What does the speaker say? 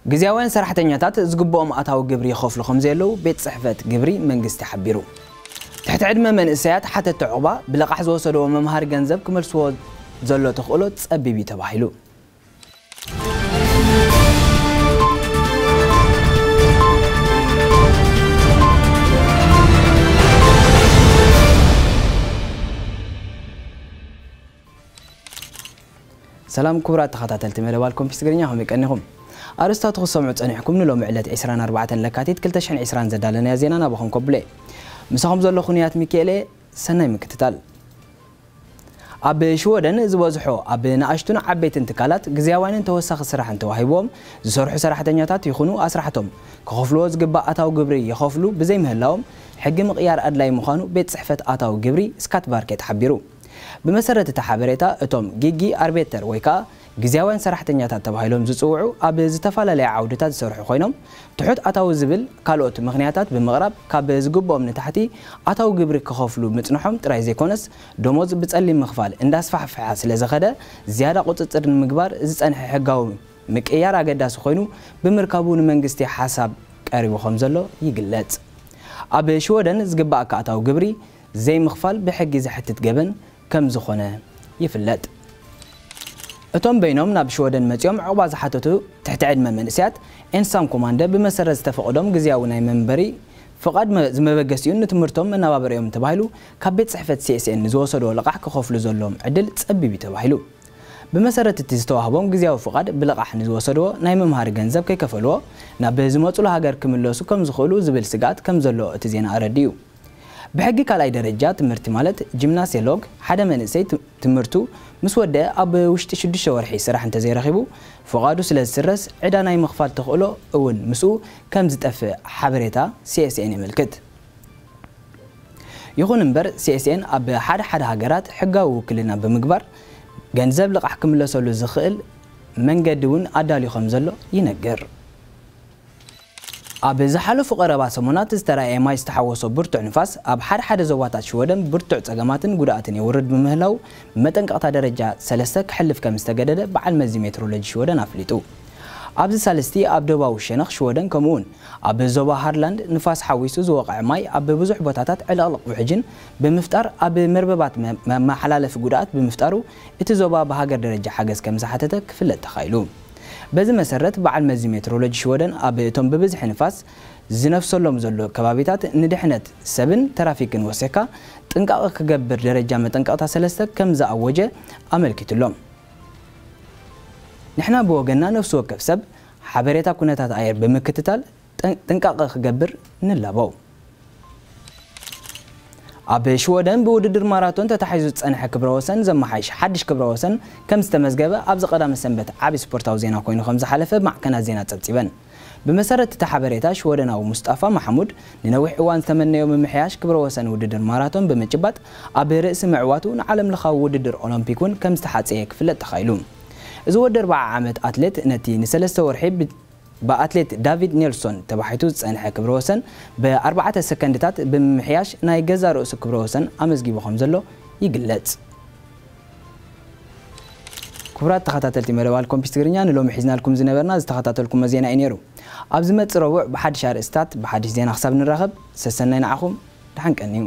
ግዝያውያን ሰራሕተኛታት ዝግብኦም ኣታዊ ግብሪ ይኸፍሉ ከም ዘየለዉ ቤት ጽሕፈት ግብሪ መንግስቲ ሓቢሩ። ትሕቲ ዕድመ መንእሰያት ሓተቲ ዕቑባ ብለቓሕ ዝወሰድዎ መምሃሪ ገንዘብ ክመልስዎ ዘሎ ተኽእሎ ጸቢብ እዩ ተባሂሉ። ሰላም ክቡራት ተኸታተልቲ መደብ ኣልኮምፒስ ትግርኛ፣ ከመይ ቀኒኹም? ኣርእስታቱ ክሰምዑ ጸኒሕኩም። ንሎሚ ዕለት ዕስራን ኣርባዕተን ለካቲት ክልተ ሽሕን ዕስራን ዘዳለናዮ ዜና ናባኹም ከብሎ እየ። ምሳኹም ዘለኹ ንያት ሚካኤል እየ። ሰናይ ምክትታል። ኣብ ሽወደን ዝበዝሖ ኣብ ንኣሽቱን ዓበይትን ትካላት ግዝያውያንን ተወሳኺ ስራሕን ተዋሂብዎም ዝሰርሑ ሰራሕተኛታት ይኹኑ ኣስራሕቶም ክኸፍልዎ ዝግባእ ኣታዊ ግብሪ ይኸፍሉ ብዘይምህላዎም ሕጊ ምቕያር ኣድላዪ ምዃኑ ቤት ጽሕፈት ኣታዊ ግብሪ ስካትቫርኬት ሓቢሩ። ብመሰረት እቲ ሓበሬታ፣ እቶም ጊጊ ኣርቤተር ወይ ከኣ ግዝያውያን ሰራሕተኛታት ተባሂሎም ዝጽውዑ ኣብ ዝተፈላለያ ዓውድታት ዝሰርሑ ኮይኖም፣ ትሑት ኣታዊ ዝብል ካልኦት ምኽንያታት ብምቕራብ ካብ ዝግብኦም ንታሕቲ ኣታዊ ግብሪ ክኸፍሉ ምጽንሖም ጥራይ ዘይኮነስ፣ ደሞዝ ብጸሊም ምኽፋል እንዳስፋሕፍሐ ስለ ዝኸደ፣ ዝያዳ ቁጽጽር ንምግባር ዝጸንሐ ሕጋዊ ምቅያር ኣገዳሲ ኮይኑ ብምርካቡ ንመንግስቲ ሓሳብ ቀሪቡ ከም ዘሎ ይግለጽ። ኣብ ሽወደን ዝግባእካ ኣታዊ ግብሪ ዘይምኽፋል ብሕጊ ዘሕትት ገበን ከም ዝኾነ ይፍለጥ። እቶም በይኖም ናብ ሽወደን መጺኦም ዕቑባ ዝሓተቱ ትሕቲ ዕድመ መንእሰያት ኤንሳም ኮማንደ ብመሰረት ዝተፈቕዶም ግዝያዊ ናይ መንበሪ ፍቓድ መ-፣ ዝመበገሲኡን ንትምህርቶም መነባበሪኦም ተባሂሉ ካብ ቤት ጽሕፈት ሲ ኤስ ኤን ንዝወሰድዎ ልቓሕ ክኸፍሉ ዘለዎም ዕድል ጸቢብ እዩ ተባሂሉ። ብመሰረት እቲ ዝተዋህቦም ግዝያዊ ፍቓድ ብልቓሕ ንዝወሰድዎ ናይ መምሃሪ ገንዘብ ከይከፈልዎ ናብ ዝመጹሉ ሃገር ክምለሱ ከም ዝኽእሉ ዝብል ስግኣት ከም ዘሎ እቲ ዜና ኣረዲኡ። ብሕጊ ካልኣይ ደረጃ ትምህርቲ ማለት ጂምናስዮሎግ ሓደ መንእሰይ ት-፣ ትምህርቱ ምስ ወደአ ኣብ ውሽጢ ሽዱሽተ ወርሒ ስራሕ እንተዘይረኺቡ ፍቓዱ ስለ ዝስረዝ ዕዳ ናይ ምኽፋል ተኽእሎ እውን ምስኡ ከም ዝጠፍእ ሓበሬታ ሲ ኤስ ኤን የመልክት። ይኹን እምበር ሲ ኤስ ኤን ኣብ ሓደ ሓደ ሃገራት ሕጋዊ ውክልና ብምግባር ገንዘብ ልቓሕ ክምለሰሉ ዝኽእል መንገዲ እውን ኣዳልዩ ከም ዘሎ ይነግር። ኣብ ዝሓለፉ ቀረባ ሰሙናት ዝተራእየ ማይ ዝተሓወሶ ብርቱዕ ንፋስ ኣብ ሓደ ሓደ ዞባታት ሽወደን ብርቱዕ ጸገማትን ጉድኣትን የውርድ ብምህላው ብመጠንቀቕታ ደረጃ ሰለስተ ክሕልፍ ከም ዝተገደደ በዓል መዚ ሜትሮሎጂ ሽወደን ኣፍሊጡ። ኣብዚ ሳልስቲ ኣብ ደቡባዊ ሸነኽ ሽወደን ከምኡውን ኣብ ዞባ ሃርላንድ ንፋስ ሓዊሱ ዝወቕዐ ማይ ኣብ ብዙሕ ቦታታት ዕልቕልቕ ውሕጅን ብምፍጣር ኣብ መርበባት መ-፣ መመሓላለፊ ጉድኣት ብምፍጣሩ እቲ ዞባ ብሃገር ደረጃ ሓገዝ ከም ዝሓተተ ክፍለጥ ተኻኢሉ። በዚ መሰረት በዓል መዚ ሜትሮሎጂ ሽወደን ኣብ እቶም ብብዝሒ ንፋስ ዝነፍሰሎም ዘሎ ከባቢታት ንድሕነት ሰብን ተራፊክን ወሲኽካ ጥንቃቐ ክገብር ደረጃ መጠንቀቕታ ሰለስተ ከም ዝኣወጀ ኣመልኪቱሎም። ንሕና ብወገንና ነፍሲ ወከፍ ሰብ ሓበሬታ ኩነታት ኣየር ብምክትታል ጥን-፣ ጥንቃቐ ክገብር ንላቦ። ኣብ ሽወደን ብውድድር ማራቶን ተታሒዙ ዝጸንሐ ክብረ ወሰን ዘመሓይሽ ሓድሽ ክብረ ወሰን ከም ዝተመዝገበ ኣብዚ ቀዳመ ሰንበት ዓቢ ስፖርታዊ ዜና ኮይኑ ከም ዝሓለፈ ማዕከናት ዜና ጸብጺበን። ብመሰረት እቲ ሓበሬታ ሽወደናዊ ሙስጣፋ ማሕሙድ ንነዊሕ እዋን ዝተመነዮ ምምሕያሽ ክብረ ወሰን ውድድር ማራቶን ብምጭባጥ ኣብ ርእሲ ምዕዋቱ ንዓለም ለኻዊ ውድድር ኦሎምፒክ እውን ከም ዝተሓጸየ ክፍለጥ ተኻኢሉ። እዚ ወዲ ኣርብዓ ዓመት ኣትሌት ነቲ ንሰለስተ ወርሒ ብ-፣ ብኣትሌት ዳቪድ ኔልሶን ተባሒቱ ዝጸንሐ ክብረ ወሰን ብኣርባዕተ ሰከንድታት ብምምሕያሽ ናይ ገዛ ርእሱ ክብረ ወሰን ኣመዝጊቡ ከም ዘሎ ይግለጽ። ክቡራት ተኸታተልቲ መደብ ኣልኮምፒስ ትግርኛ ንሎሚ ሒዝናልኩም ዝነበርና ዝተኸታተልኩሞ ዜና እዩ ነይሩ። ኣብ ዝመጽእ ረቡዕ ብሓድሽ ኣርእስታት ብሓድሽ ዜና ክሳብ ንራኸብ ሰሰናይ ንዓኹም፣ ደሓን ቀንዩ።